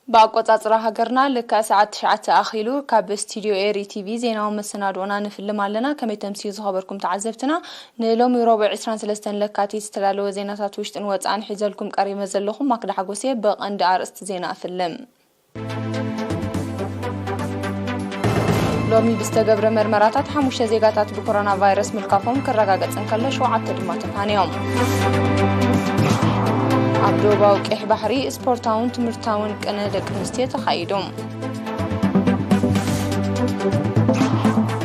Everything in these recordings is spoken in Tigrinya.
ብኣቆጻጽራ ሃገርና ልክዕ ሰዓት ትሽዓተ ኣኺሉ ካብ ስቱድዮ ኤሪ ቲቪ ዜናዊ መሰናድኦና ንፍልም ኣለና። ከመይ ተምስዩ ዝኸበርኩም ተዓዘብትና፣ ንሎሚ ረቡዕ ዕስራን ሰለስተን ለካቲት ዝተዳለወ ዜናታት ውሽጥን ወጻእን ሒዘልኩም ቀሪበ ዘለኹ ማክዳ ሓጎሴ። ብቐንዲ ኣርእስቲ ዜና እፍልም። ሎሚ ብዝተገብረ መርመራታት ሓሙሽተ ዜጋታት ብኮሮና ቫይረስ ምልካፎም ክረጋገጽ እንከሎ፣ ሸውዓተ ድማ ተፋንዮም። ኣብ ደቡባዊ ቀይሕ ባሕሪ ስፖርታውን ትምህርታውን ቅነ ደቂ ኣንስትዮ ተኻይዱ።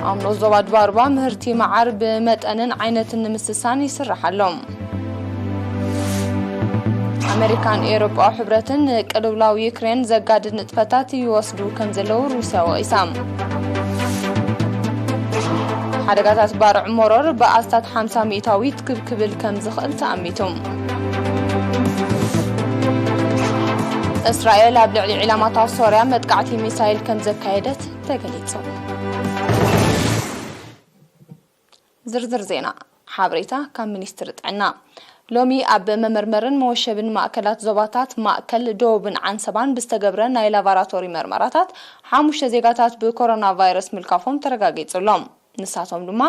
ኣብ ንኡስ ዞባ ድባርባ ምህርቲ መዓር ብመጠንን ዓይነትን ንምስሳን ይስራሕ ኣሎ። ኣመሪካን ኤውሮጳዊ ሕብረትን ቅልውላው ዩክሬን ዘጋድድ ንጥፈታት ይወስዱ ከም ዘለዉ ሩስያ ወቒሳ። ሓደጋታት ባርዕ ሞሮር ብኣስታት ሓምሳ ሚእታዊት ክብ ክብል ከም ዝኽእል ተኣሚቱ። እስራኤል ኣብ ልዕሊ ዒላማታት ሶርያ መጥቃዕቲ ሚሳይል ከም ዘካየደት ተገሊጹ። ዝርዝር ዜና። ሓበሬታ ካብ ሚኒስትሪ ጥዕና። ሎሚ ኣብ መመርመርን መወሸብን ማእከላት ዞባታት ማእከል፣ ደቡብን ዓንሰባን ብዝተገብረ ናይ ላቫራቶሪ መርመራታት ሓሙሽተ ዜጋታት ብኮሮና ቫይረስ ምልካፎም ተረጋጊጹሎም። ንሳቶም ድማ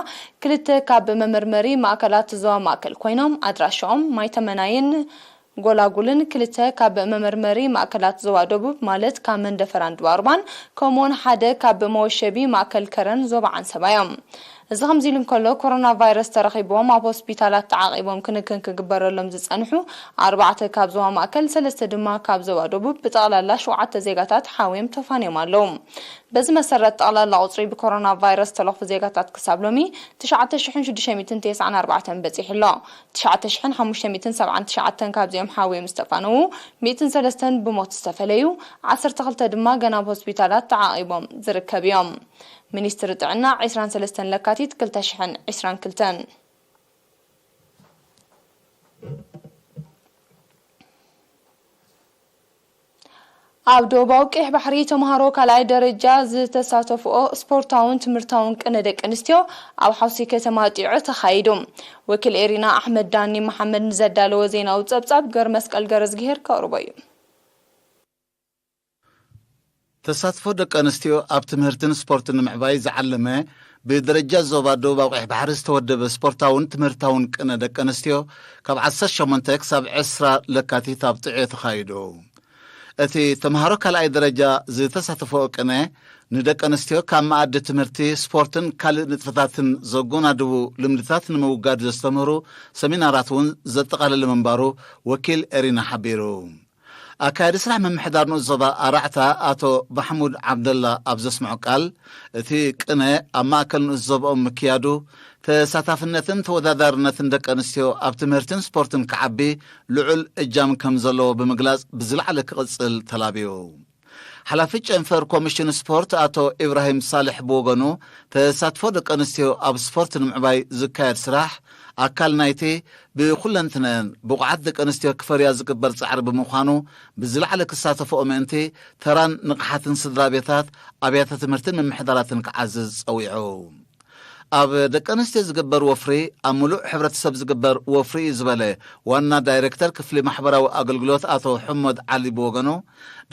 ክልተ ካብ መመርመሪ ማእከላት ዞባ ማእከል ኮይኖም፣ ኣድራሻኦም ማይተመናይን ጎላጉልን፣ ክልተ ካብ መመርመሪ ማእከላት ዞባ ደቡብ ማለት ካብ መንደፈራን ድባርባን፣ ከምኡውን ሓደ ካብ መወሸቢ ማእከል ከረን ዞባ ዓንሰባ እዮም። እዚ ከምዚ ኢሉ እንከሎ፣ ኮሮና ቫይረስ ተረኺብዎም ኣብ ሆስፒታላት ተዓቒቦም ክንክን ክግበረሎም ዝጸንሑ ኣርባዕተ ካብ ዞባ ማእከል፣ ሰለስተ ድማ ካብ ዞባ ደቡብ፣ ብጠቕላላ ሸውዓተ ዜጋታት ሓውዮም ተፋንዮም ኣለዉ። በዚ መሰረት፣ ጠቕላላ ቁጽሪ ብኮሮና ቫይረስ ዝተለኽፉ ዜጋታት ክሳብ ሎሚ ትሽዓተ ሽሕን ሽዱሽተ ሚእትን ተስዓን ኣርባዕተን በጺሑ ኣሎ። ትሽዓተ ሽሕን ሓሙሽተ ሚእትን ሰብዓን ትሽዓተን ካብዚኦም ሓውዮም ዝተፋነዉ፣ ሚእትን ሰለስተን ብሞት ዝተፈለዩ፣ ዓሰርተ ክልተ ድማ ገና ኣብ ሆስፒታላት ተዓቒቦም ዝርከብ እዮም። ሚኒስትሪ ጥዕና፣ ዕስራን ሰለስተን ለካቲት ክልተ ሽሕን ዕስራን ክልተን። ኣብ ደቡባዊ ቀይሕ ባሕሪ ተምሃሮ ካልኣይ ደረጃ ዝተሳተፍኦ ስፖርታውን ትምህርታውን ቅነ ደቂ ኣንስትዮ ኣብ ሓውሲ ከተማ ጢዖ ተኻይዱ። ወኪል ኤሪና ኣሕመድ ዳኒ መሓመድ ንዘዳለወ ዜናዊ ጸብጻብ ገር መስቀል ገረዝግሄር ከቕርቦ እዩ። ተሳትፎ ደቂ ኣንስትዮ ኣብ ትምህርትን ስፖርትን ንምዕባይ ዝዓለመ ብደረጃ ዞባ ደቡባዊ ቀይሕ ባሕሪ ዝተወደበ ስፖርታውን ትምህርታውን ቅነ ደቂ ኣንስትዮ ካብ ዓሰርተ ሸሞንተ ክሳብ ዕስራ ለካቲት ኣብ ጥዑ ተኻይዱ። እቲ ተምሃሮ ካልኣይ ደረጃ ዝተሳተፎ ቅነ ንደቂ ኣንስትዮ ካብ መኣዲ ትምህርቲ፣ ስፖርትን ካልእ ንጥፈታትን ዘጎናድቡ ልምድታት ንምውጋድ ዘስተምህሩ ሰሚናራት እውን ዘጠቓለለ ምንባሩ ወኪል ኤሪና ሓቢሩ። ኣካያዲ ስራሕ ምምሕዳር ንኡስ ዞባ ኣራዕታ ኣቶ ማሕሙድ ዓብደላ ኣብ ዘስምዖ ቃል፣ እቲ ቅነ ኣብ ማእከል ንኡስ ዞባኦም ምክያዱ፣ ተሳታፍነትን ተወዳዳርነትን ደቂ ኣንስትዮ ኣብ ትምህርትን ስፖርትን ክዓቢ ልዑል እጃም ከም ዘለዎ ብምግላጽ፣ ብዝለዓለ ክቕጽል ተላብዩ። ሓላፊ ጨንፈር ኮሚሽን ስፖርት ኣቶ ኢብራሂም ሳልሕ ብወገኑ፣ ተሳትፎ ደቂ ኣንስትዮ ኣብ ስፖርት ንምዕባይ ዝካየድ ስራሕ ኣካል ናይቲ ብኹለንትነአን ብቑዓት ደቂ ኣንስትዮ ክፈርያ ዝግበር ጻዕሪ ብምዃኑ፣ ብዝለዓለ ክሳተፍኦ ምእንቲ ተራን ንቕሓትን ስድራ ቤታት፣ ኣብያተ ትምህርትን ምምሕዳራትን ክዓዝዝ ጸዊዑ። ኣብ ደቂ ኣንስትዮ ዝግበር ወፍሪ ኣብ ምሉእ ሕብረተሰብ ዝግበር ወፍሪ እዩ ዝበለ ዋና ዳይሬክተር ክፍሊ ማሕበራዊ ኣገልግሎት ኣቶ ሕመድ ዓሊ ብወገኑ፣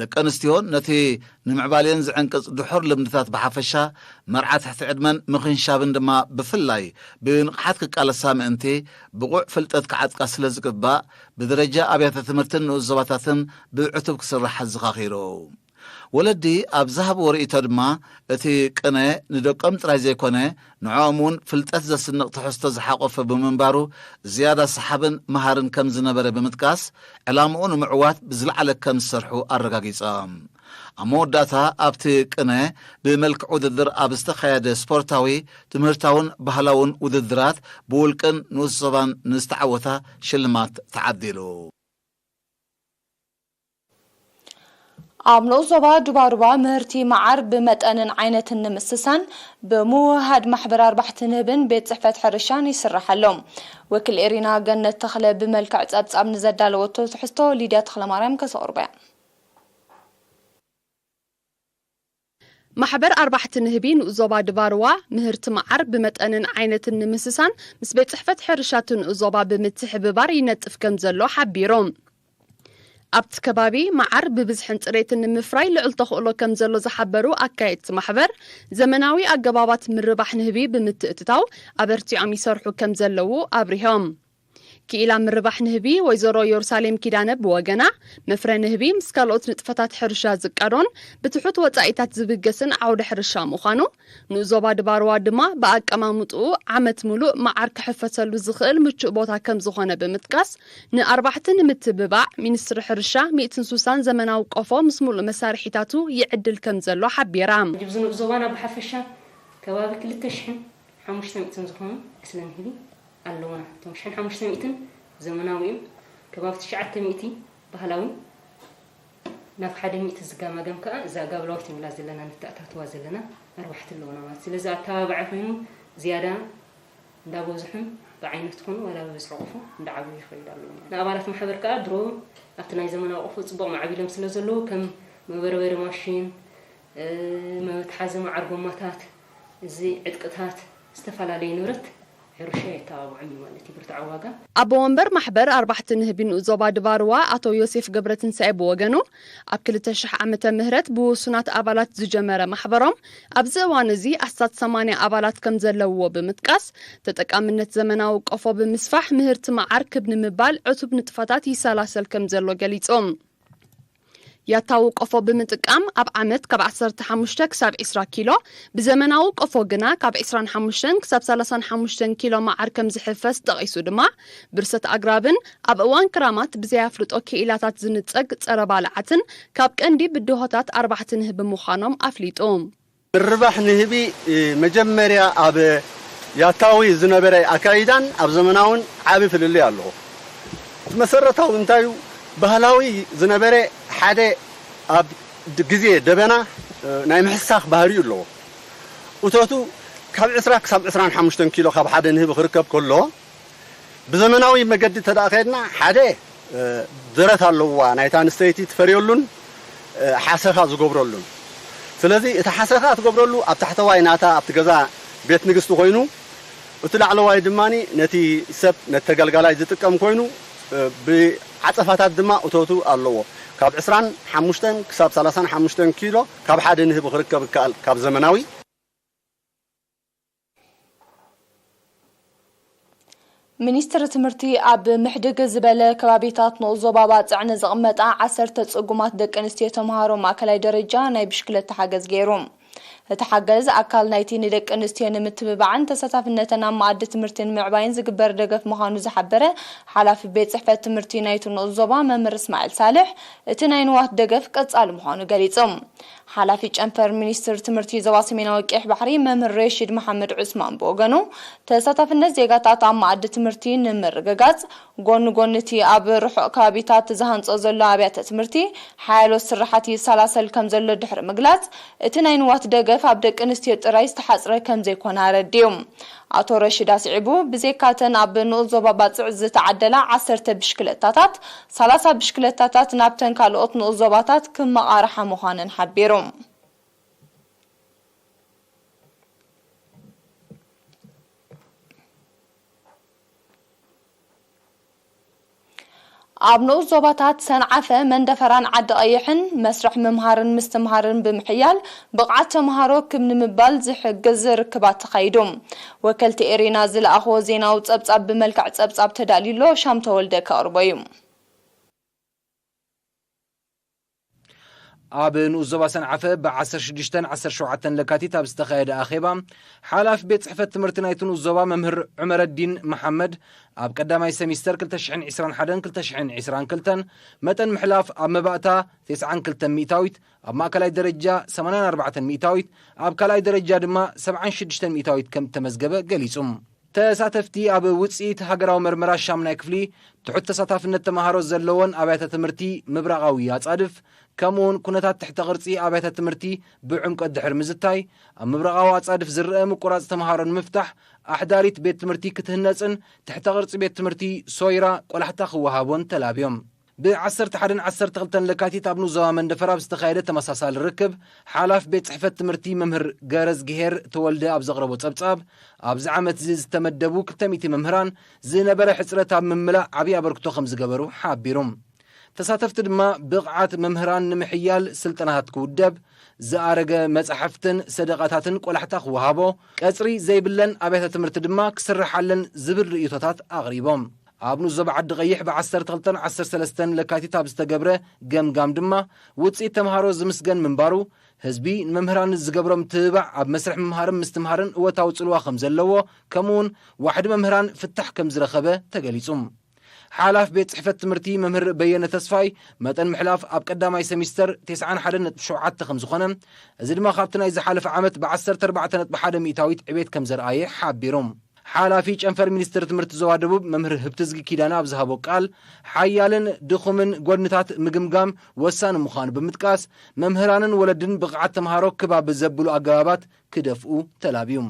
ደቂ ኣንስትዮ ነቲ ንምዕባሌን ዝዕንቅጽ ድሑር ልምድታት ብሓፈሻ፣ መርዓ ትሕቲ ዕድመን ምኽንሻብን ድማ ብፍላይ ብንቕሓት ክቃለሳ ምእንቲ ብቑዕ ፍልጠት ክዓጥቃ ስለ ዝግባእ፣ ብደረጃ ኣብያተ ትምህርትን ንኡስ ዞባታትን ብዕቱብ ክስራሕ ኣዘኻኺሩ። ወለዲ ኣብ ዝሃብዎ ርእይቶ ድማ፣ እቲ ቅነ ንደቆም ጥራይ ዘይኮነ፣ ንዕኦም እውን ፍልጠት ዘስንቕ ትሕዝቶ ዝሓቖፈ ብምንባሩ፣ ዝያዳ ሰሓብን መሃርን ከም ዝነበረ ብምጥቃስ፣ ዕላምኡ ንምዕዋት ብዝለዓለ ከም ዝሰርሑ ኣረጋጊጾም። ኣብ መወዳእታ፣ ኣብቲ ቅነ ብመልክዕ ውድድር ኣብ ዝተኻየደ ስፖርታዊ፣ ትምህርታውን ባህላውን ውድድራት፣ ብውልቅን ንኡስ ዞባን ንዝተዓወታ ሽልማት ተዓዲሉ። ኣብ ንኡስ ዞባ ዱባሩባ ምህርቲ መዓር ብመጠንን ዓይነትን ንምስሳን ብምውህሃድ ማሕበር ኣርባሕቲ ንህብን ቤት ጽሕፈት ሕርሻን ይስራሕ ኣሎ። ወኪል ኤሪና ገነት ተኽለ ብመልክዕ ጸብጻብ ንዘዳለወቶ ትሕዝቶ ሊድያ ተኽለማርያም ከተቕርቦ እያ። ማሕበር ኣርባሕቲ ንህቢ ንኡስ ዞባ ድባርዋ ምህርቲ መዓር ብመጠንን ዓይነትን ንምስሳን ምስ ቤት ጽሕፈት ሕርሻ እቲ ንኡስ ዞባ ብምትሕብባር ይነጥፍ ከም ዘሎ ሓቢሮም። ኣብቲ ከባቢ መዓር ብብዝሕን ፅሬትን ንምፍራይ ልዑል ተኽእሎ ከም ዘሎ ዝሓበሩ ኣካየድቲ ማሕበር፣ ዘመናዊ ኣገባባት ምርባሕ ንህቢ ብምትእትታው ኣበርቲዖም ይሰርሑ ከም ዘለዉ ኣብሪሆም። ክኢላ ምርባሕ ንህቢ ወይዘሮ የሩሳሌም ኪዳነ ብወገና፣ መፍረ ንህቢ ምስ ካልኦት ንጥፈታት ሕርሻ ዝቃዶን ብትሑት ወጻኢታት ዝብገስን ዓውደ ሕርሻ ምዃኑ፣ ንኡዞባ ድባርዋ ድማ ብኣቀማምጥኡ ዓመት ሙሉእ መዓር ክሕፈሰሉ ዝኽእል ምቹእ ቦታ ከም ዝኾነ ብምጥቃስ፣ ንኣርባሕቲ ንምትብባዕ ሚኒስትሪ ሕርሻ ሚእትን ስሳን ዘመናዊ ቆፎ ምስ ሙሉእ መሳርሒታቱ ይዕድል ከም ዘሎ ሓቢራ። ጅብዚ ንኡዞባና ብሓፈሻ ከባቢ ክልተ ሽሕን ሓሙሽተ ሚእትን ዝኾኑ ዕስለ ንህቢ ኣለውና። እቶም ሽሕን ሓሙሽተ ሚእትን ዘመናዊ እዮም። ከባቢ ትሽዓተ ሚእቲ ባህላዊ፣ ናብ ሓደ ሚእቲ ዝጋማገም ከኣ እዛ ጋብላዊት ንብላ ዘለና ንተኣታትዋ ዘለና ኣርባሕቲ ኣለውና ማለት። ስለዚ ኣተባባዒ ኮይኑ ዝያዳ እንዳበዝሑን ብዓይነቱ ኾኑ ዋላ ብብዝሒ ቆፎ እንዳዓበዩ ይኸይዱ ኣለዉ። ንኣባላት ማሕበር ከኣ ድሮ ኣብቲ ናይ ዘመናዊ ቆፎ ጽቡቕ ማዕቢሎም ስለ ዘለዉ ከም መበርበሪ ማሽን፣ እ፣ መትሓዚ መዓር ጎማታት፣ እዚ ዕጥቅታት፣ ዝተፈላለዩ ንብረት ሕርሻ የተባብዖም እዩ ማለት እዩ። ብርትዓዊ ዋጋ ኣቦ ወንበር ማሕበር ኣርባሕቲ ንህቢ ንኡዞባ ድባርዋ ኣቶ ዮሴፍ ገብረትንሳኤ ብወገኑ፣ ኣብ ክልተ ሽሕ ዓመተ ምህረት ብውሱናት ኣባላት ዝጀመረ ማሕበሮም፣ ኣብዚ እዋን እዚ ኣስታት ሰማንያ ኣባላት ከም ዘለውዎ ብምጥቃስ፣ ተጠቃምነት ዘመናዊ ቆፎ ብምስፋሕ ምህርቲ መዓር ክብ ንምባል ዕቱብ ንጥፈታት ይሰላሰል ከም ዘሎ ገሊጾም። ያታዊ ቆፎ ብምጥቃም ኣብ ዓመት ካብ ዓሰርተ ሓሙሽተ ክሳብ ዕስራ ኪሎ፣ ብዘመናዊ ቆፎ ግና ካብ ዕስራን ሓሙሽተን ክሳብ ሰላሳን ሓሙሽተን ኪሎ መዓር ከም ዝሕፈስ ጠቒሱ ድማ፣ ብርሰት ኣግራብን ኣብ እዋን ክራማት ብዘይ ኣፍልጦ ክኢላታት ዝንጸግ ጸረ ባልዓትን ካብ ቀንዲ ብድሆታት ኣርባሕቲ ንህቢ ምዃኖም ኣፍሊጡ። ምርባሕ ንህቢ፣ እ፣ መጀመርያ ኣብ ያታዊ ዝነበረ ኣካይዳን ኣብ ዘመናውን ዓቢ ፍልልይ ኣለዎ። እቲ መሰረታዊ እንታይ እዩ? ባህላዊ ዝነበረ ሓደ ኣብ ድ-፣ ግዜ ደበና፣ እ፣ ናይ ምሕሳኽ ባህሪኡ ኣለዎ። እቶቱ ካብ ዕስራ ክሳብ ዕስራን ሓሙሽተን ኪሎ ካብ ሓደ ንህቢ ክርከብ ከሎ፣ ብዘመናዊ መገዲ እንተ ደኣ ከድና፣ ሓደ፣ እ፣ ደረት ኣለዋ ናይታ ኣንስተይቲ ትፈርየሉን፣ እ፣ ሓሰኻ ዝገብረሉን። ስለዚ እቲ ሓሰኻ ትገብረሉ ኣብ ታሕተዋይ ናታ ኣብቲ ገዛ ቤት ንግስቲ ኮይኑ፣ እቲ ላዕለዋይ ድማ ነቲ ሰብ፣ ነቲ ተገልጋላይ ዝጥቀም ኮይኑ፣ እ፣ ብዓጸፋታት ድማ እቶቱ ኣለዎ። ካብ ዕስራን ሓሙሽተን ክሳብ ሰላሳን ሓሙሽተን ኪሎ ካብ ሓደ ንህቢ ክርከብ ይከኣል፣ ካብ ዘመናዊ። ሚኒስትሪ ትምህርቲ ኣብ ምሕድግ ዝበለ ከባቢታት ንኡስ ዞባ ባጽዕ ንዝቕመጣ ዓሰርተ ጽጉማት ደቂ ኣንስትዮ ተምሃሮ ማእከላይ ደረጃ ናይ ብሽክለታ ሓገዝ ገይሩ። እቲ ሓገዝ ኣካል ናይቲ ንደቂ ኣንስትዮ ንምትብባዕን ተሳታፍነተን ኣብ መኣዲ ትምህርቲ ንምዕባይን ዝግበር ደገፍ ምዃኑ ዝሓበረ ሓላፊ ቤት ጽሕፈት ትምህርቲ ናይቲ ንኡስ ዞባ መምህር እስማዒል ሳልሕ፣ እቲ ናይ ንዋት ደገፍ ቀጻሊ ምዃኑ ገሊጹ። ሓላፊ ጨንፈር ሚኒስትሪ ትምህርቲ ዞባ ሰሜናዊ ቀይሕ ባሕሪ መምህር ሬሺድ መሓመድ ዑስማን ብወገኑ፣ ተሳታፍነት ዜጋታት ኣብ መኣዲ ትምህርቲ ንምርግጋጽ፣ ጎኒ ጎኒ እቲ ኣብ ርሑቕ ከባቢታት ዝሃንጾ ዘሎ ኣብያተ ትምህርቲ ሓያሎ ስራሓት ይሰላሰል ከም ዘሎ ድሕሪ ምግላጽ፣ እቲ ናይ ንዋት ደገፍ ኣብ ደቂ ኣንስትዮ ጥራይ ዝተሓጽረ ከም ዘይኮነ ኣረዲኡ። ኣቶ ረሺድ ኣስዒቡ፣ ብዘይካተን ኣብ ንኡስ ዞባ ባጽዕ ዝተዓደላ ዓሰርተ ብሽክለታታት፣ ሰላሳ ብሽክለታታት ናብተን ካልኦት ንኡስ ዞባታት ክመቓርሓ ምዃነን ሓቢሩ። ኣብ ንኡስ ዞባታት ሰንዓፈ፣ መንደፈራን ዓዲ ቀይሕን መስርሕ ምምሃርን ምስትምሃርን ብምሕያል ብቕዓት ተምሃሮ ክብ ንምባል ዝሕግዝ ርክባት ተኻይዱ። ወከልቲ ኤሪና ዝለኣኽዎ ዜናዊ ጸብጻብ ብመልክዕ ጸብጻብ ተዳልዩሎ፣ ሻም ተወልደ ከቕርቦ እዩ። ኣብ ንኡስ ዞባ ሰንዓፈ ብ ዓሰርተ ሽዱሽተን ዓሰርተ ሸውዓተን ለካቲት ኣብ ዝተኻየደ ኣኼባ፣ ሓላፊ ቤት ጽሕፈት ትምህርቲ ናይቲ ንኡስ ዞባ መምህር ዑመረዲን መሓመድ፣ ኣብ ቀዳማይ ሰሚስተር ክልተ ሽሕን ዕስራን ሓደን ክልተ ሽሕን ዕስራን ክልተን መጠን ምሕላፍ ኣብ መባእታ ተስዓን ክልተን ሚእታዊት፣ ኣብ ማእከላይ ደረጃ ሰማንያን ኣርባዕተን ሚእታዊት፣ ኣብ ካልኣይ ደረጃ ድማ ሰብዓን ሽዱሽተን ሚእታዊት ከም እተመዝገበ ገሊጹ። ተሳተፍቲ ኣብ ውጽኢት ሃገራዊ መርመራ ሻምናይ ክፍሊ ትሑት ተሳታፍነት ተማሃሮ ዘለወን ኣብያተ ትምህርቲ ምብራቓዊ ኣጻድፍ፣ ከምኡውን ኩነታት ትሕተ ቅርጺ ኣብያተ ትምህርቲ ብዕምቆት ድሕሪ ምዝታይ፣ ኣብ ምብራቓዊ ኣጻድፍ ዝረአ ምቁራጽ ተማሃሮ ንምፍታሕ ኣሕዳሪት ቤት ትምህርቲ ክትህነጽን ትሕተ ቅርጺ ቤት ትምህርቲ ሶይራ ቆላሕታ ክወሃቦን ተላብዮም። ብ ዓሰርተ ሓደን ዓሰርተ ክልተን ለካቲት ኣብ ንኡስ ዞባ መንደፈራ ኣብ ዝተኻየደ ተመሳሳሊ ርክብ፣ ሓላፊ ቤት ጽሕፈት ትምህርቲ መምህር ገረዝግሄር ተወልደ ኣብ ዘቕረቦ ጸብጻብ፣ ኣብዚ ዓመት እዚ ዝተመደቡ ክልተ ሚእቲ መምህራን ዝነበረ ሕጽረት ኣብ ምምላእ ዓብዪ ኣበርክቶ ከም ዝገበሩ ሓቢሩ። ተሳተፍቲ ድማ ብቕዓት መምህራን ንምሕያል ስልጠናታት ክውደብ፣ ዝኣረገ መጻሕፍትን ሰደቓታትን ቆላሕታ ክወሃቦ፣ ቀጽሪ ዘይብለን ኣብያተ ትምህርቲ ድማ ክስርሓለን ዝብል ርእይቶታት ኣቕሪቦም። ኣብ ንኡስ ዞባ ዓዲ ቀይሕ ብ12 ዓሰርተ ሰለስተን ለካቲት ኣብ ዝተገብረ ገምጋም ድማ ውጽኢት ተምሃሮ ዝምስገን ምንባሩ፣ ህዝቢ ንመምህራን ዝገብሮ ምትብባዕ ኣብ መስርሕ ምምሃርን ምስትምሃርን እወታዊ ጽልዋ ከም ዘለዎ፣ ከምኡውን ዋሕዲ መምህራን ፍታሕ ከም ዝረኸበ ተገሊጹ። ሓላፊ ቤት ጽሕፈት ትምህርቲ መምህር በየነ ተስፋይ፣ መጠን ምሕላፍ ኣብ ቀዳማይ ሰሚስተር ተስዓን ሓደን ነጥቢ ሸውዓተ ከም ዝኾነ፣ እዚ ድማ ካብቲ ናይ ዝሓለፈ ዓመት ብ14.1% ዕቤት ከም ዘርኣየ ሓቢሩ። ሓላፊ ጨንፈር ሚኒስትሪ ትምህርቲ ዞባ ደቡብ መምህር ህብትዝጊ ኪዳነ ኣብ ዝሃቦ ቃል፣ ሓያልን ድኹምን ጎድንታት ምግምጋም ወሳኒ ምዃኑ ብምጥቃስ፣ መምህራንን ወለድን ብቕዓት ተምሃሮ ክባብ ዘብሉ ኣገባባት ክደፍኡ ተላብዩ።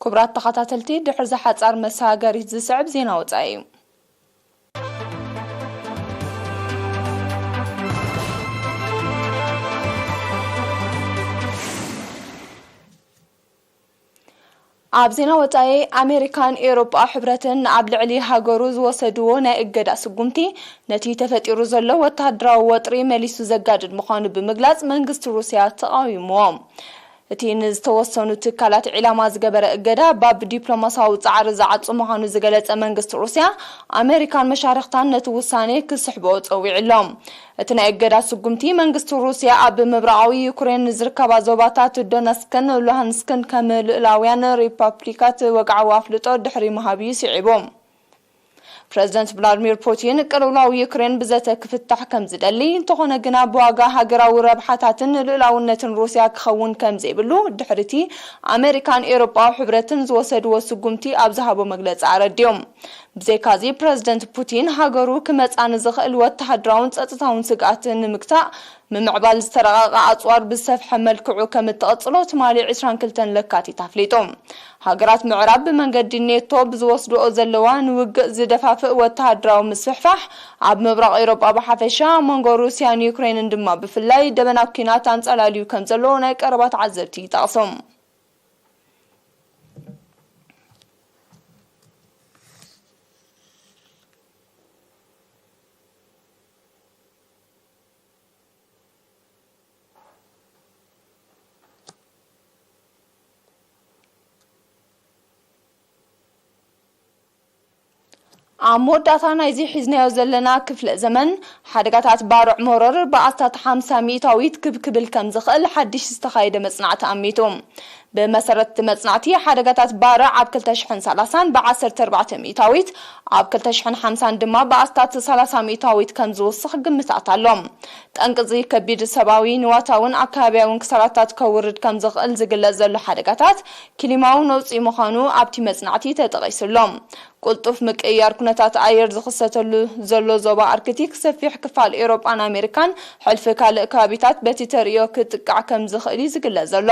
ክቡራት ተኸታተልቲ፣ ድሕሪ ዝሓጻር መሰጋገሪት ዝስዕብ ዜና ወጻኢ እዩ። ኣብ ዜና ወጻኢ፣ ኣሜሪካን ኤውሮጳ ሕብረትን ኣብ ልዕሊ ሃገሩ ዝወሰድዎ ናይ እገዳ ስጉምቲ፣ ነቲ ተፈጢሩ ዘሎ ወተሃደራዊ ወጥሪ መሊሱ ዘጋድድ ምዃኑ ብምግላጽ፣ መንግስቲ ሩስያ ተቓዊምዎ። እቲ ንዝተወሰኑ ትካላት ዒላማ ዝገበረ እገዳ፣ ባብ ዲፕሎማሲያዊ ጻዕሪ ዝዓጹ ምዃኑ ዝገለጸ መንግስቲ ሩስያ፣ ኣሜሪካን መሻርኽታን ነቲ ውሳኔ ክስሕብኦ ጸዊዑ ኣሎ። እቲ ናይ እገዳ ስጉምቲ፣ መንግስቲ ሩስያ ኣብ ምብራቓዊ ዩክሬን ንዝርከባ ዞባታት ዶነስክን ሉሃንስክን ከም ልኡላውያን ሪፓብሊካት ወግዓዊ ኣፍልጦ ድሕሪ ምሃብ እዩ ስዒቡ። ፕረዚደንት ቭላድሚር ፑቲን፣ ቅልውላው ዩክሬን ብዘተ ክፍታሕ ከም ዝደሊ፣ እንተኾነ ግና ብዋጋ ሃገራዊ ረብሓታትን ልኡላውነትን ሩስያ ክኸውን ከም ዘይብሉ፣ ድሕሪቲ ኣሜሪካን ኤውሮጳዊ ሕብረትን ዝወሰድዎ ስጉምቲ ኣብ ዝሃቦ መግለጺ ኣረዲኦም። ብዘይካዚ፣ ፕረዚደንት ፑቲን፣ ሃገሩ ክመጽኣ ንዝኽእል ወተሃደራውን ጸጥታውን ስግኣት ንምግታእ፣ ምምዕባል ዝተረቓቐ ኣጽዋር ብዝሰፍሐ መልክዑ ከም እትቕጽሎ ትማሊ ዕስራን ክልተን ለካቲት ኣፍሊጡ። ሃገራት ምዕራብ ብመንገዲ ኔቶ ብዝወስድኦ ዘለዋ ንውግእ ዝደፋፍእ ወተሃደራዊ ምስፍሕፋሕ ኣብ ምብራቕ ኤውሮጳ ብሓፈሻ፣ ኣብ መንጎ ሩስያን ዩክሬንን ድማ ብፍላይ ደበና ኲናት ኣንጸላልዩ ከም ዘሎ ናይ ቀረባ ተዓዘብቲ ይጠቕሱ። ኣብ መወዳእታ ናይዚ ሒዝናዮ ዘለና ክፍለ ዘመን፣ ሓደጋታት ባርዕ መሮር ብኣስታት ሓምሳ ሚእታዊት ክብ ክብል ከም ዝኽእል ሓድሽ ዝተኻየደ መጽናዕቲ ኣሚቱ። ብመሰረት እቲ መጽናዕቲ፣ ሓደጋታት ባርዕ ኣብ ክልተ ሽሕን ሰላሳን ብ14 ሚእታዊት፣ ኣብ ክልተ ሽሕን ሓምሳን ድማ ብኣስታት ሰላሳ ሚእታዊት ከም ዝውስኽ ግምታት ኣሎ። ጠንቂ እዚ ከቢድ ሰብኣዊ፣ ንዋታውን ኣከባቢያውን ክሳራታት ከውርድ ከም ዝኽእል ዝግለጽ ዘሎ ሓደጋታት ክሊማዊ ነውጺ ምዃኑ ኣብቲ መጽናዕቲ ተጠቒሱ ኣሎ። ቅልጡፍ ምቅይያር ኩነታት ኣየር ዝኽሰተሉ ዘሎ ዞባ ኣርክቲክ፣ ሰፊሕ ክፋል ኤውሮጳን ኣሜሪካን፣ ሕልፊ ካልእ ከባቢታት በቲ ተርእዮ ክጥቃዕ ከም ዝኽእል እዩ ዝግለጽ ዘሎ።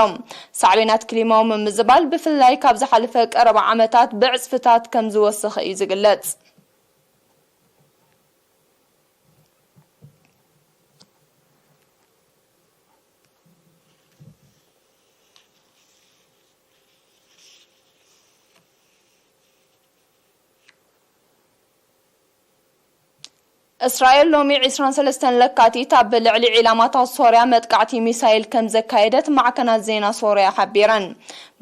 ሳዕቤናት ክሊማዊ ምምዝባል፣ ብፍላይ ካብ ዝሓለፈ ቀረባ ዓመታት፣ ብዕጽፍታት ከም ዝወሰኸ እዩ ዝግለጽ። እስራኤል ሎሚ ዕስራን ሰለስተን ለካቲት ኣብ ልዕሊ ዒላማታት ሶርያ መጥቃዕቲ ሚሳይል ከም ዘካየደት ማዕከናት ዜና ሶርያ ሓቢረን።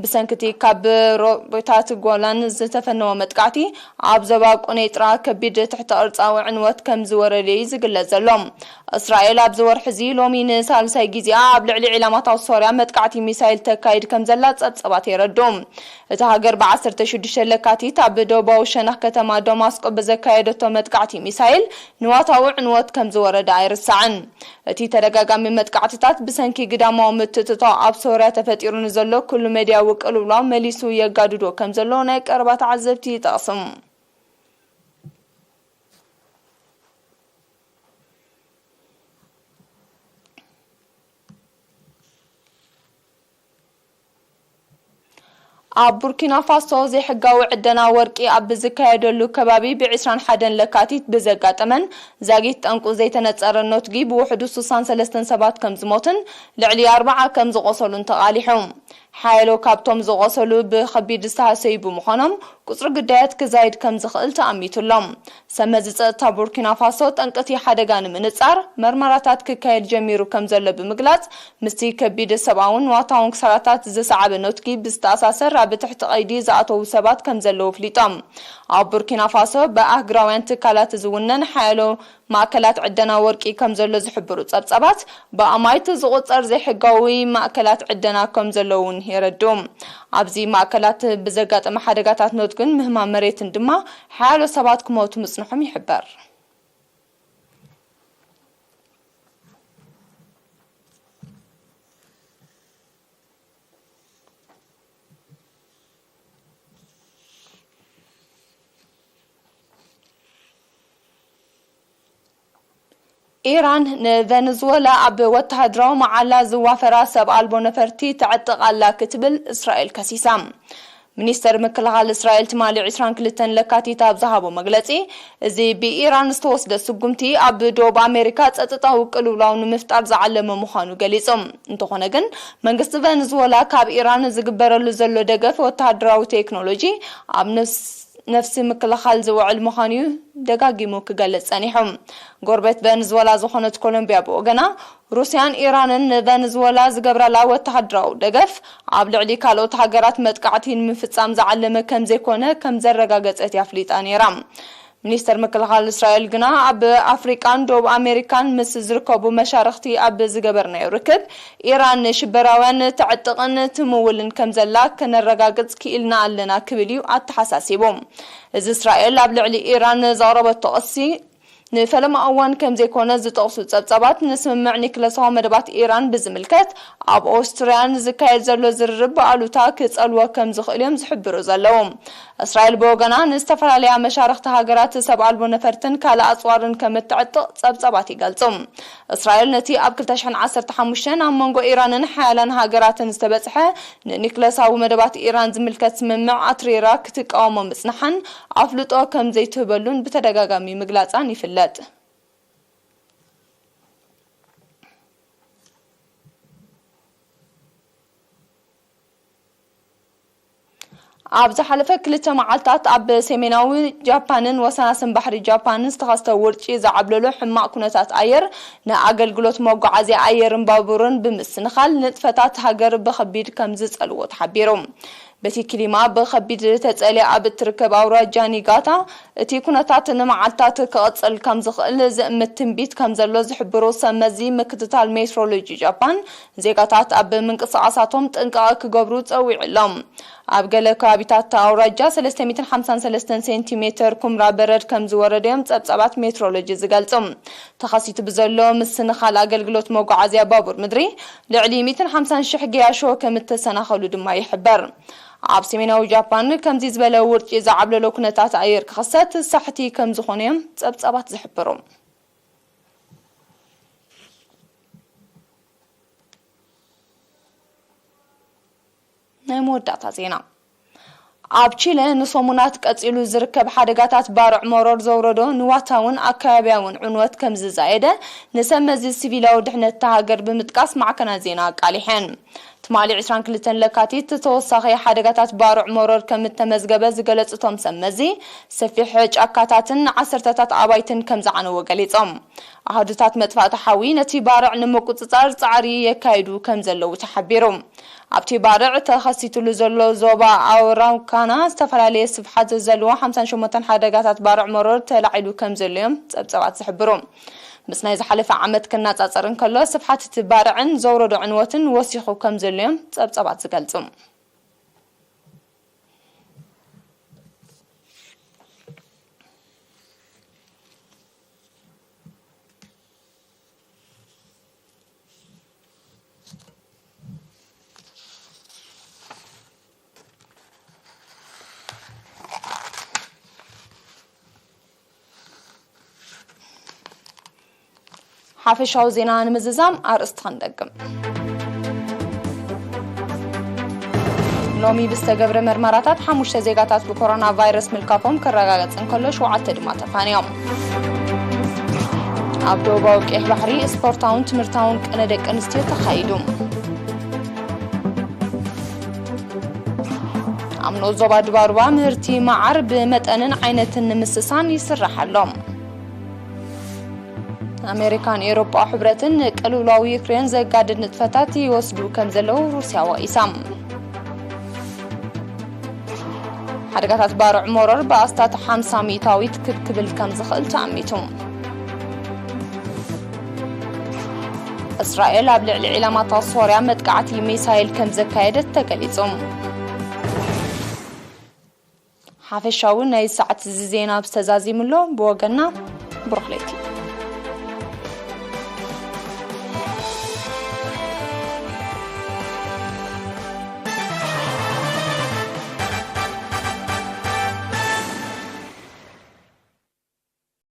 ብሰንኪ እቲ ካብ ሮኬታት ጎላን ዝተፈነወ መጥቃዕቲ፣ ኣብ ዞባ ቁኔጥራ ከቢድ ትሕተ ቅርጻዊ ዕንወት ከም ዝወረደ እዩ ዝግለጽ ዘሎ። እስራኤል ኣብዚ ወርሒ እዚ ሎሚ ንሳልሳይ ግዜኣ ኣብ ልዕሊ ዒላማታት ሶርያ መጥቃዕቲ ሚሳይል ተካይድ ከም ዘላ ጸብጸባት የረድኡ። እታ ሃገር ብ16 ለካቲት ኣብ ደቡባዊ ሸነኽ ከተማ ደማስቆ ብዘካየደቶ መጥቃዕቲ ሚሳይል ንዋታዊ ዕንወት ከም ዝወረደ ኣይርሳዕን። እቲ ተደጋጋሚ መጥቃዕትታት ብሰንኪ ግዳማዊ ምትእትታው ኣብ ሶርያ ተፈጢሩ ንዘሎ ኩሉ መድያዊ ቅልውላው መሊሱ የጋድዶ ከም ዘሎ ናይ ቀረባ ተዓዘብቲ ይጠቕሱ። ኣብ ቡርኪና ፋሶ ዘይሕጋዊ ዕደና ወርቂ ኣብ ዝካየደሉ ከባቢ ብ21 ለካቲት ብዘጋጠመን ዛጊት ጠንቁ ዘይተነጸረ ኖትጊ ብውሕዱ ስሳን ሰለስተን ሰባት ከም ዝሞትን ልዕሊ ኣርባዓ ከም ዝቖሰሉን ተቓሊሑ። ሓያሎ ካብቶም ዝቖሰሉ ብኸቢድ ዝተሃሰዩ ብምዃኖም፣ ቁጽሪ ግዳያት ክዛይድ ከም ዝኽእል ተኣሚቱ ኣሎ። ሰመዚ ጸጥታ ቡርኪና ፋሶ፣ ጠንቅቲ ሓደጋ ንምንጻር መርመራታት ክካየድ ጀሚሩ ከም ዘሎ ብምግላጽ፣ ምስቲ ከቢድ ሰብኣውን ዋታውን ክሳራታት ዝሰዓበ ነትጊ ብዝተኣሳሰር ኣብ ትሕቲ ቀይዲ ዝኣተዉ ሰባት ከም ዘለዉ ኣፍሊጦም። ኣብ ቡርኪና ፋሶ ብኣህግራውያን ትካላት ዝውነን ሓያሎ ማእከላት ዕደና ወርቂ ከም ዘሎ ዝሕብሩ ጸብጻባት፣ ብኣማይት ዝቑጸር ዘይሕጋዊ ማእከላት ዕደና ከም ዘሎ እውን የረድኡ። ኣብዚ ማእከላት ብዘጋጠመ ሓደጋታት ነትግን ምህማም መሬትን ድማ ሓያሎ ሰባት ክሞቱ ምጽንሖም ይሕበር። ኢራን ንቨነዙወላ ኣብ ወተሃደራዊ መዓላ ዝዋፈራ ሰብ ኣልቦ ነፈርቲ ተዕጥቕ ኣላ ክትብል እስራኤል ከሲሳ። ሚኒስተር ምክልኻል እስራኤል ትማሊ ዕስራን ክልተን ለካቲት ኣብ ዝሃቦ መግለጺ፣ እዚ ብኢራን ዝተወስደ ስጉምቲ ኣብ ደቡብ ኣሜሪካ ጸጥታዊ ቅልውላው ንምፍጣር ዝዓለመ ምዃኑ ገሊጹ። እንተኾነ ግን፣ መንግስቲ ቨነዙወላ ካብ ኢራን ዝግበረሉ ዘሎ ደገፍ ወተሃደራዊ ቴክኖሎጂ ኣብ ነፍስ-፣ ነፍሲ ምክልኻል ዝውዕል ምዃኑ እዩ ደጋጊሙ ክገልጽ ጸኒሑ። ጎረቤት ቨነዙወላ ዝኾነት ኮሎምቢያ ብወገና፣ ሩስያን ኢራንን ንቨነዙወላ ዝገብራላ ወተሃደራዊ ደገፍ ኣብ ልዕሊ ካልኦት ሃገራት መጥቃዕቲ ንምፍጻም ዝዓለመ ከም ዘይኮነ ከም ዘረጋገጸት ኣፍሊጣ ነይራ። ሚኒስተር ምክልኻል እስራኤል ግና፣ ኣብ ኣፍሪቃን ደቡብ ኣሜሪካን ምስ ዝርከቡ መሻርኽቲ ኣብ ዝገበርናዮ ርክብ፣ ኢራን ንሽበራውያን ተዕጥቕን ትምውልን ከም ዘላ ከነረጋግጽ ክኢልና ኣለና ክብል እዩ ኣተሓሳሲቡ። እዚ እስራኤል ኣብ ልዕሊ ኢራን ዘቕረበቶ ክሲ ንፈለማ እዋን ከም ዘይኮነ ዝጠቕሱ ጸብጻባት፣ ንስምምዕ ኒክለሳዊ መደባት ኢራን ብዝምልከት ኣብ ኦስትርያን ዝካየድ ዘሎ ዝርርብ ብኣሉታ ክጸልዎ ከም ዝኽእል እዮም ዝሕብሩ ዘለዉ። እስራኤል ብወገና፣ ንዝተፈላለያ መሻርኽቲ ሃገራት ሰብ ኣልቦ ነፈርትን ካልእ ኣጽዋርን ከም እተዕጥቕ ጸብጻባት ይገልጹ። እስራኤል ነቲ ኣብ ክልተ ሽሕን ዓሰርተ ሓሙሽተን ኣብ መንጎ ኢራንን ሓያላን ሃገራትን ዝተበጽሐ ንኒክለሳዊ መደባት ኢራን ዝምልከት ስምምዕ ኣትሪራ ክትቃወሞ ምጽንሓን ኣፍልጦ ከም ዘይትህበሉን ብተደጋጋሚ ምግላጻን ይፍለጥ። ኣብ ዝሓለፈ ክልተ መዓልታት ኣብ ሰሜናዊ ጃፓንን ወሰናስን ባሕሪ ጃፓንን ዝተኸስተ ውርጪ ዝዓብለሎ ሕማቕ ኩነታት ኣየር ንኣገልግሎት መጓዓዝያ ኣየርን ባቡርን ብምስንኻል ንጥፈታት ሃገር ብኸቢድ ከም ዝጸልዎ ተሓቢሩ። በቲ ክሊማ ብኸቢድ ተጸልያ ኣብ እትርከብ ኣውራጃ ኒጋታ፣ እቲ ኩነታት ንመዓልታት ክቕጽል ከም ዝኽእል ዝእምት ትንቢት ከም ዘሎ ዝሕብሩ ሰብ መዚ ምክትታል ሜትሮሎጂ ጃፓን፣ ዜጋታት ኣብ ምንቅስቓሳቶም ጥንቃቐ ክገብሩ ጸዊዑ ኣሎ። ኣብ ገለ ከባቢታት እታ ኣውራጃ ሰለስተ ሚእትን ሓምሳን ሰለስተን ሴንቲሜተር ኩምራ በረድ ከም ዝወረደ እዮም ጸብጻባት ሜትሮሎጂ ዝገልጹ። ተኸሲቱ ብዘሎ ምስንኻል ኣገልግሎት መጓዓዝያ ባቡር ምድሪ፣ ልዕሊ ሚእትን ሓምሳን ሽሕ ገያሾ ከም እተሰናኸሉ ድማ ይሕበር። ኣብ ሰሜናዊ ጃፓን ከምዚ ዝበለ ውርጪ ዝዓብለሎ ኩነታት ኣየር ክኽሰት ሳሕቲ ከም ዝኾነ እዮም ጸብጻባት ዝሕብሩ። ናይ መወዳእታ ዜና። ኣብ ቺለ ንሰሙናት ቀጺሉ ዝርከብ ሓደጋታት ባርዕ መሮር ዘውረዶ ንዋታውን ኣከባቢያውን ዕንወት ከም ዝዛየደ ንሰብ መዚ ሲቪላዊ ድሕነት እታ ሃገር ብምጥቃስ ማዕከናት ዜና ኣቃሊሐን። ትማሊ ዕስራን ክልተን ለካቲት ተወሳኺ ሓደጋታት ባርዕ መሮር ከም እተመዝገበ ዝገለጹ እቶም ሰብ መዚ፣ ሰፊሕ ጫካታትን ዓሰርተታት ኣባይትን ከም ዝዓነወ ገሊጾም። ኣሃዱታት መጥፋእቲ ሓዊ ነቲ ባርዕ ንምቁጽጻር ጻዕሪ የካይዱ ከም ዘለዉ ተሓቢሩ። ኣብቲ ባርዕ ተኸሲትሉ ዘሎ ዞባ ኣውራውካና ዝተፈላለየ ስፍሓት ዘለዎ ሓምሳን ሸሞንተን ሓደጋታት ባርዕ መሮር ተላዒሉ ከም ዘሎ እዮም ጸብጻባት ዝሕብሩ። ምስ ናይ ዝሓለፈ ዓመት ክነጻጸር እንከሎ፣ ስፍሓት እቲ ባርዕን ዘውረዶ ዕንወትን ወሲኹ ከም ዘሎ እዮም ጸብጻባት ዝገልጹ። ሓፈሻዊ ዜና ንምዝዛም ኣርእስቲ ክንደግም። ሎሚ ብዝተገብረ መርመራታት ሓሙሽተ ዜጋታት ብኮሮና ቫይረስ ምልካፎም ክረጋገጽ እንከሎ፣ ሸውዓተ ድማ ተፋንዮም። ኣብ ደቡባዊ ቀይሕ ባሕሪ ስፖርታውን ትምህርታውን ቅነ ደቂ ኣንስትዮ ተኻይዱ። ኣብ ንኡስ ዞባ ድባሩባ ምህርቲ መዓር ብመጠንን ዓይነትን ንምስሳን ይስራሕ ኣሎ። ኣሜሪካን ኤውሮጳ ሕብረትን ቅልውላው ዩክሬን ዘጋድድ ንጥፈታት ይወስዱ ከም ዘለዉ ሩስያ ወቒሳ። ሓደጋታት ባርዕ ሞረር ብኣስታት ሓምሳ ሚእታዊት ክብ ክብል ከም ዝኽእል ተኣሚቱ። እስራኤል ኣብ ልዕሊ ዒላማታት ሶርያ መጥቃዕቲ ሚሳይል ከም ዘካየደት ተገሊጹ። ሓፈሻዊ ናይ ሰዓት እዚ ዜና ዝተዛዚሙ ኣሎ። ብወገንና ብሩኽ ለይቲ።